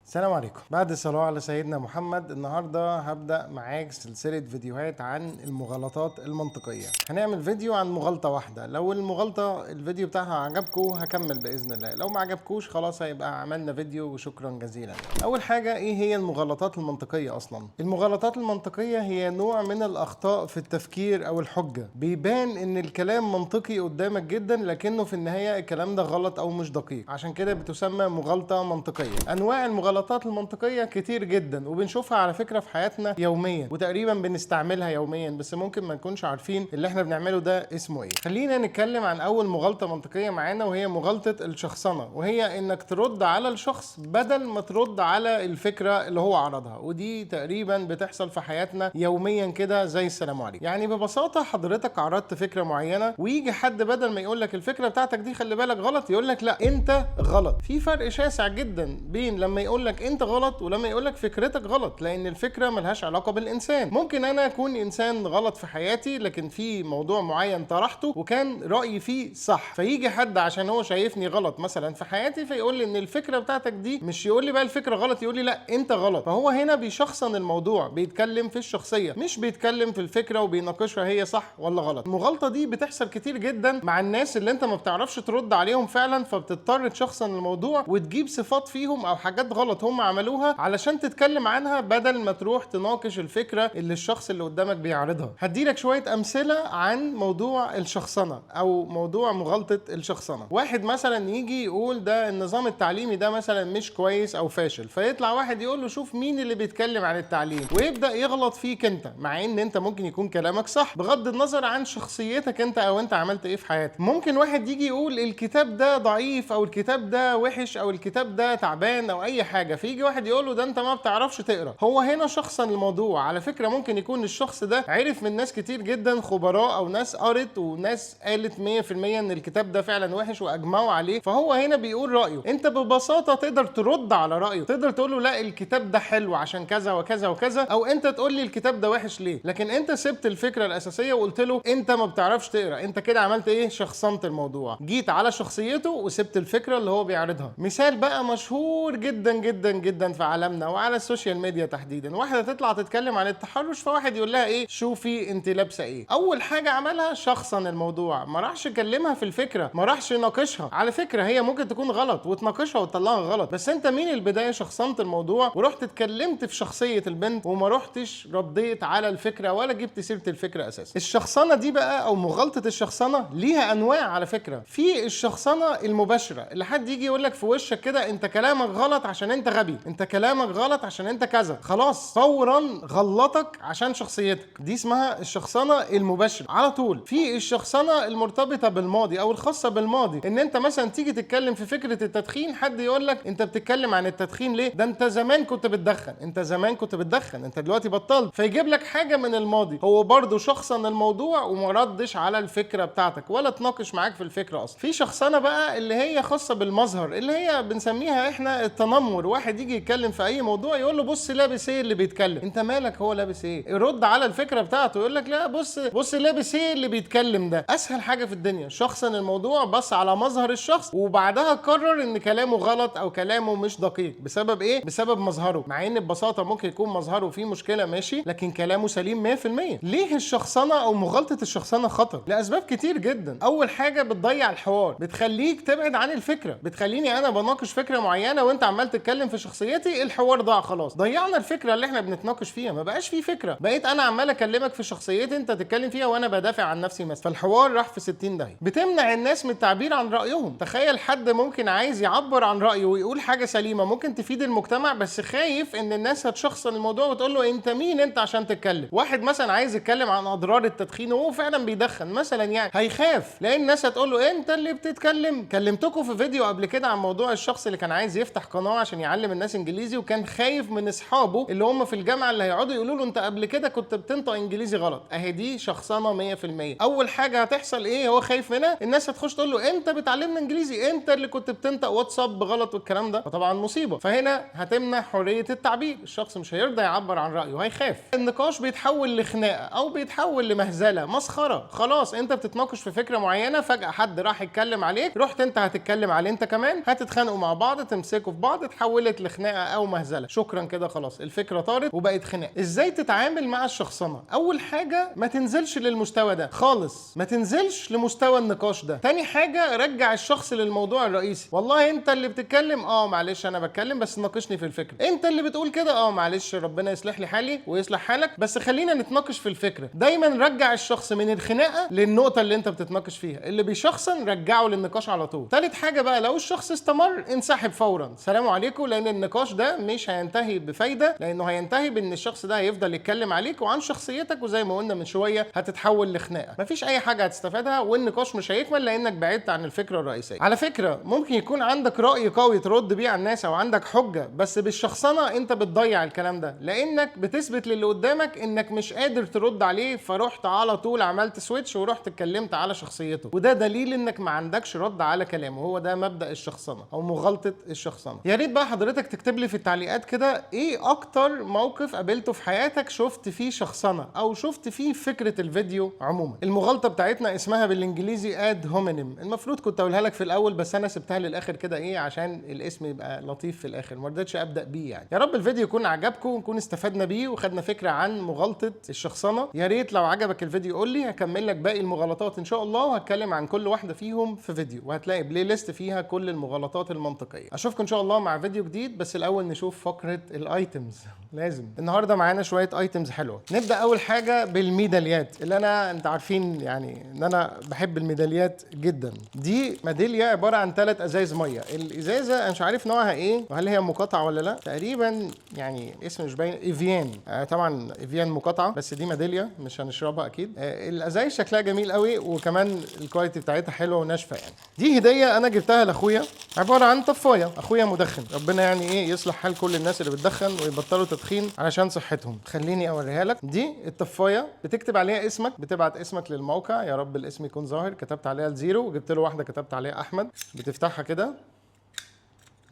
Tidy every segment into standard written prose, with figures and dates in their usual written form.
السلام عليكم. بعد الصلاة على سيدنا محمد، النهاردة هبدأ معاك سلسلة فيديوهات عن المغالطات المنطقية. هنعمل فيديو عن مغالطة واحدة، لو المغالطة الفيديو بتاعها عجبكم هكمل بإذن الله، لو ما عجبكوش خلاص هيبقى عملنا فيديو وشكرا جزيلا. أول حاجة، إيه هي المغالطات المنطقية أصلا؟ المغالطات المنطقية هي نوع من الأخطاء في التفكير أو الحجة. بيبان إن الكلام منطقي قدامك جدا، لكنه في النهاية الكلام ده غلط أو مش دقيق، عشان كده بتسمى مغالطة منطقية. أنواع المغالطات المنطقية كتير جدا، وبنشوفها على فكرة في حياتنا يوميا، وتقريبا بنستعملها يوميا، بس ممكن ما نكونش عارفين اللي احنا بنعمله ده اسمه ايه. خلينا نتكلم عن اول مغالطة منطقية معانا، وهي مغالطة الشخصنة، وهي انك ترد على الشخص بدل ما ترد على الفكرة اللي هو عرضها. ودي تقريبا بتحصل في حياتنا يوميا كده زي السلام عليكم. يعني ببساطة حضرتك عرضت فكرة معينة، ويجي حد بدل ما يقول لك الفكرة بتاعتك دي خلي بالك غلط، يقول لك لا انت غلط. في فرق شاسع جدا بين لما يقول لك انت غلط ولما يقول لك فكرتك غلط، لان الفكرة ملهاش علاقة بالانسان. ممكن انا اكون انسان غلط في حياتي، لكن في موضوع معين طرحته وكان رايي فيه صح، فيجي حد عشان هو شايفني غلط مثلا في حياتي فيقول لي ان الفكرة بتاعتك دي، مش يقول لي بقى الفكرة غلط، يقول لي لا انت غلط. فهو هنا بيشخصن الموضوع، بيتكلم في الشخصية مش بيتكلم في الفكرة وبيناقشها هي صح ولا غلط. المغالطة دي بتحصل كتير جدا مع الناس اللي انت ما بتعرفش ترد عليهم فعلا، فبتضطر تشخصن الموضوع وتجيب صفات فيهم او حاجات غلط هم عملوها علشان تتكلم عنها، بدل ما تروح تناقش الفكرة اللي الشخص اللي قدامك بيعرضها. هديلك شوية امثلة عن موضوع الشخصنه او موضوع مغالطة الشخصنه. واحد مثلا يجي يقول ده النظام التعليمي ده مثلا مش كويس او فاشل، فيطلع واحد يقول له شوف مين اللي بيتكلم عن التعليم، ويبدا يغلط فيك انت، مع ان انت ممكن يكون كلامك صح بغض النظر عن شخصيتك انت او انت عملت ايه في حياتك. ممكن واحد يجي يقول الكتاب ده ضعيف او الكتاب ده وحش او الكتاب ده تعبان او اي حاجة، فيجي واحد يقول له ده انت ما بتعرفش تقرا. هو هنا شخصا الموضوع. على فكرة ممكن يكون الشخص ده عرف من ناس كتير جدا خبراء او ناس قرت وناس قالت 100% ان الكتاب ده فعلا وحش واجمعوا عليه، فهو هنا بيقول رايه. انت ببساطة تقدر ترد على رايه، تقدر تقول له لا الكتاب ده حلو عشان كذا وكذا وكذا، او انت تقول لي الكتاب ده وحش ليه، لكن انت سبت الفكرة الاساسية وقلت له انت ما بتعرفش تقرا. انت كده عملت ايه؟ شخصنت الموضوع، جيت على شخصيته وسبت الفكرة اللي هو بيعرضها. مثال بقى مشهور جدا جدا جدا في عالمنا وعلى ال social media تحديدا، واحدة تطلع تتكلم عن التحرش، فواحد يقول لها ايه شوفي انت لابسه ايه. اول حاجة عملها شخصن الموضوع، ما راحش يكلمها في الفكرة، ما راحش يناقشها. على فكرة هي ممكن تكون غلط وتناقشها وتطلعها غلط، بس انت مين البداية شخصنت الموضوع ورحت اتكلمت في شخصية البنت وما رحتش رديت على الفكرة ولا جبت سيره الفكرة اساسا. الشخصنه دي بقى او مغالطة الشخصنه ليها انواع على فكرة. في الشخصنه المباشرة اللي حد يجي يقول لك في وشك كده انت كلامك غلط عشان انت غبي، انت كلامك غلط عشان انت كذا، خلاص فورا غلطك عشان شخصيتك. دي اسمها الشخصنه المباشرة على طول. في الشخصنه المرتبطة بالماضي او الخاصة بالماضي، ان انت مثلا تيجي تتكلم في فكرة التدخين، حد يقول لك انت بتتكلم عن التدخين ليه؟ ده انت زمان كنت بتدخن، انت زمان كنت بتدخن، انت دلوقتي بطلت، فيجيب لك حاجة من الماضي. هو برضه شخصن الموضوع وما ردش على الفكرة بتاعتك ولا تناقش معاك في الفكرة اصلا. في شخصنه بقى اللي هي خاصة بالمظهر، اللي هي بنسميها احنا التنمر. واحد يجي يتكلم في اي موضوع يقول له بص لابس ايه اللي بيتكلم، انت مالك هو لابس ايه؟ يرد على الفكرة بتاعته يقول لك لا بص بص لابس ايه اللي بيتكلم ده. اسهل حاجة في الدنيا شخصن الموضوع، بص على مظهر الشخص وبعدها قرر ان كلامه غلط او كلامه مش دقيق. بسبب ايه؟ بسبب مظهره، مع ان ببساطة ممكن يكون مظهره فيه مشكلة ماشي، لكن كلامه سليم 100%. ليه الشخصنه او مغالطة الشخصنه خطر؟ لاسباب كتير جدا. اول حاجة بتضيع الحوار، بتخليك تبعد عن الفكرة، بتخليني انا بناقش فكرة معينة وانت عمال تتكلم في شخصيتي، الحوار ضاع خلاص، ضيعنا الفكرة اللي احنا بنتناقش فيها، ما بقاش في فكرة، بقيت انا عمال اكلمك في شخصيتي انت تتكلم فيها وانا بدافع عن نفسي مثلا، فالحوار راح في 60 داهية. بتمنع الناس من التعبير عن رايهم. تخيل حد ممكن عايز يعبر عن رايه ويقول حاجة سليمة ممكن تفيد المجتمع، بس خايف ان الناس هتشخصن الموضوع وتقول له انت مين انت عشان تتكلم. واحد مثلا عايز يتكلم عن اضرار التدخين وهو فعلا بيدخن مثلا، يعني هيخاف لان الناس هتقول له انت اللي بتتكلم. كلمتكم في فيديو قبل كده عن موضوع الشخص اللي كان عايز يفتح قناة عشان يعلم الناس انجليزي، وكان خايف من اصحابه اللي هم في الجامعة اللي هيقعدوا يقولوا له انت قبل كده كنت بتنطق انجليزي غلط. اهي دي شخصنه 100%. اول حاجة هتحصل ايه؟ هو خايف منها، الناس هتخش تقول له انت بتعلمنا انجليزي، انت اللي كنت بتنطق واتساب غلط والكلام ده، فطبعا مصيبة. فهنا هتمنع حرية التعبير، الشخص مش هيرضى يعبر عن رايه، هيخاف. النقاش بيتحول لخناقه او بيتحول لمهزله، مسخرة. خلاص انت بتتناقش في فكرة معينة، فجاة حد راح يتكلم عليك، رحت انت هتتكلم عليه انت كمان، هتتخانقوا مع بعض، تمسكوا في بعض، تحول اتحولت لخناقه او مهزله. شكرا كده خلاص الفكرة طارت وبقت خناقه. ازاي تتعامل مع الشخصنه؟ اول حاجة ما تنزلش للمستوى ده خالص، ما تنزلش لمستوى النقاش ده. تاني حاجة رجع الشخص للموضوع الرئيسي. والله انت اللي بتتكلم، معلش انا بتكلم بس ناقشني في الفكرة. انت اللي بتقول كده، معلش ربنا يصلح لي حالي ويصلح حالك، بس خلينا نتناقش في الفكرة. دايما رجع الشخص من الخناقة للنقطة اللي انت بتتناقش فيها، اللي بيشخصن رجعه للنقاش على طول. تالت حاجة بقى لو الشخص استمر انسحب فورا، سلام عليكم، لان النقاش ده مش هينتهي بفايده، لانه هينتهي بان الشخص ده هيفضل يتكلم عليك وعن شخصيتك، وزي ما قلنا من شوية هتتحول لخناقه، مفيش اي حاجة هتستفادها والنقاش مش هيكمل لانك بعدت عن الفكرة الرئيسية. على فكرة ممكن يكون عندك راي قوي ترد بيه على الناس او عندك حجه، بس بالشخصنه انت بتضيع الكلام ده، لانك بتثبت للي قدامك انك مش قادر ترد عليه، فرحت على طول عملت switch ورحت اتكلمت على شخصيته، وده دليل انك ما عندكش رد على كلامه. هو ده مبدأ الشخصنه او مغالطة الشخصنه. يا ريت بقى حضرتك تكتب لي في التعليقات كده ايه اكتر موقف قابلته في حياتك شفت فيه شخصنه او شفت فيه فكرة الفيديو عموما. المغالطة بتاعتنا اسمها بالانجليزي ad hominem، المفروض كنت اقولها لك في الاول بس انا سبتها للاخر كده ايه عشان الاسم يبقى لطيف في الاخر، ما رضيتش ابدا بيه يعني. يا رب الفيديو يكون عجبكم ونكون استفدنا بيه وخدنا فكرة عن مغالطة الشخصنه. يا ريت لو عجبك الفيديو قول لي، هكمل لك باقي المغالطات ان شاء الله، وهتكلم عن كل واحدة فيهم في فيديو، وهتلاقي playlist فيها كل المغالطات المنطقية. اشوفكم ان شاء الله مع فيديو جديد، بس الاول نشوف فقره ال items. لازم النهارده معانا شوية items حلوة. نبدا اول حاجة بالميداليات اللي انا انت عارفين يعني ان انا بحب الميداليات جدا. دي ميدالية عبارة عن 3 ازايز مية. الازازه انا مش عارف نوعها ايه وهل هي مقاطعه ولا لا، تقريبا يعني اسم مش باين، ايفيان. طبعا ايفيان مقاطعه، بس دي ميدالية مش هنشربها اكيد. الازايز شكلها جميل قوي، وكمان ال quality بتاعتها حلوة وناشفه يعني. دي هديه انا جبتها لاخويا، عبارة عن طفايه. اخويا مدخن، ربنا يعني ايه يصلح حال كل الناس اللي بتدخن ويبطلوا تدخين علشان صحتهم. خليني اوريها لك. دي الطفايه بتكتب عليها اسمك، بتبعت اسمك للموقع، يا رب الاسم يكون ظاهر. كتبت عليها الزيرو وجبت له واحدة كتبت عليها احمد. بتفتحها كده،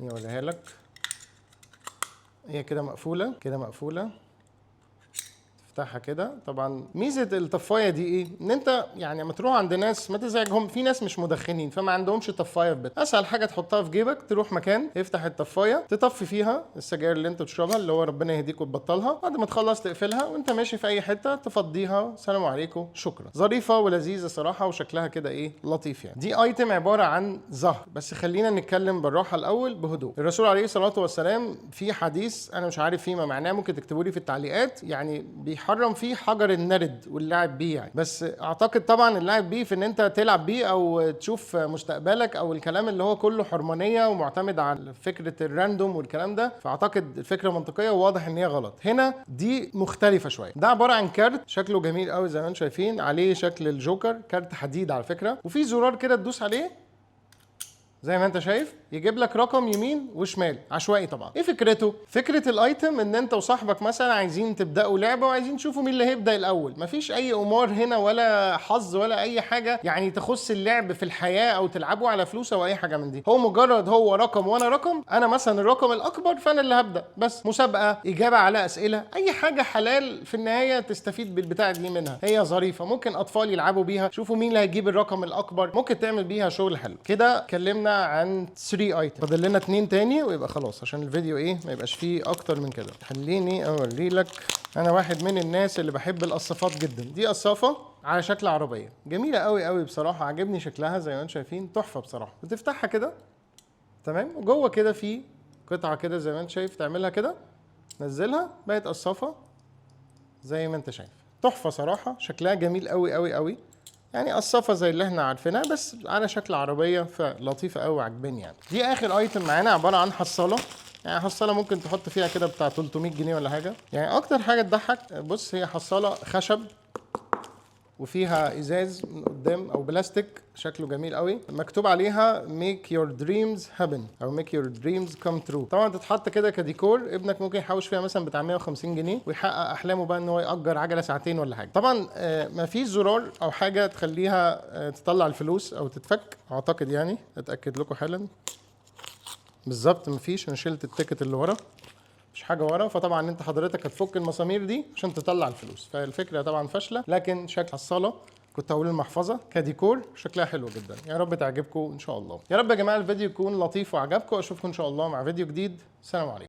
اوريها لك، هي كده مقفولة كده مقفولة، تفتحها كده. طبعا ميزة الطفايه دي ايه؟ ان انت يعني لما تروح عند ناس ما تزعجهم، في ناس مش مدخنين فما عندهمش طفايه في بيت، اسهل حاجة تحطها في جيبك، تروح مكان تفتح الطفايه تطفي فيها السجاير اللي انت بتشربها اللي هو ربنا يهديك وتبطلها، بعد ما تخلص تقفلها وانت ماشي في اي حتة تفضيها، سلام عليكم شكرا. ظريفة ولذيذه صراحة، وشكلها كده ايه لطيف يعني. دي item عبارة عن زهر، بس خلينا نتكلم بالراحة الاول بهدوء. الرسول عليه الصلاة والسلام في حديث انا مش عارف فيه ما معناه، ممكن تكتبوا لي في التعليقات، يعني بيحرم فيه حجر النرد واللعب بيه يعني، بس اعتقد طبعا اللعب بيه في ان انت تلعب بيه او تشوف مستقبلك او الكلام اللي هو كله حرمانيه ومعتمد على فكرة ال random والكلام ده، فاعتقد الفكرة منطقية وواضح ان هي غلط. هنا دي مختلفة شوية. ده عبارة عن كارت شكله جميل قوي زي ما انتم شايفين، عليه شكل الجوكر، كارت حديد على فكرة، وفي زرار كده تدوس عليه زي ما انت شايف يجيب لك رقم يمين وشمال عشوائي طبعا. ايه فكرته؟ فكرة ال item ان انت وصاحبك مثلا عايزين تبداوا لعبه وعايزين تشوفوا مين اللي هيبدا الاول، مفيش اي قمار هنا ولا حظ ولا اي حاجة يعني تخص اللعب في الحياة او تلعبوا على فلوس او اي حاجة من دي، هو مجرد هو رقم وانا رقم، انا مثلا الرقم الاكبر فانا اللي هبدا، بس مسابقة، اجابه على اسئلة، اي حاجة حلال في النهاية تستفيد بالبتاع دي منها. هي ظريفة، ممكن اطفال يلعبوا بيها، شوفوا مين اللي هيجيب الرقم الاكبر، ممكن تعمل بيها شغل حلو. كده اتكلمنا عن 3 item، فاضل لنا 2 تاني ويبقى خلاص عشان الفيديو ايه ما يبقاش فيه اكتر من كده. خليني اوري لك، انا واحد من الناس اللي بحب القصافات جدا. دي قصافه على شكل عربية جميلة قوي قوي بصراحة، عجبني شكلها زي ما انتم شايفين، تحفة بصراحة. بتفتحها كده تمام، وجوه كده في قطعه كده زي ما انت شايف، تعملها كده نزلها، بقت قصافه زي ما انت شايف، تحفة صراحة، شكلها جميل قوي قوي قوي، يعني قصافه زي اللي احنا عارفينها بس على شكل عربية، فلطيفه قوي وعجباني يعني. دي اخر item معانا، عبارة عن حصاله، يعني حصاله ممكن تحط فيها كده بتاع 300 جنيه ولا حاجة يعني. اكتر حاجة تضحك، بص هي حصاله خشب وفيها ازاز من قدام او بلاستيك، شكله جميل قوي، مكتوب عليها make your dreams happen او make your dreams come true. طبعا تتحط كده كديكور، ابنك ممكن يحوش فيها مثلا بتاع 150 جنيه ويحقق احلامه بقى ان هو يأجر عجله ساعتين ولا حاجة. طبعا ما فيش زرار او حاجة تخليها تطلع الفلوس او تتفك، اعتقد يعني، اتاكد لكم حالا بالظبط مفيش، انا شلت ال ticket اللي ورا، مش حاجة ورا، فطبعا انت حضرتك هتفك المسامير دي عشان تطلع الفلوس، فالفكرة طبعا فاشلة، لكن شكل حصاله كنت هقول المحفظة كديكور، شكلها حلو جدا. يا رب تعجبكم ان شاء الله. يا رب يا جماعة الفيديو يكون لطيف وعجبكم. اشوفكم ان شاء الله مع فيديو جديد. السلام عليكم.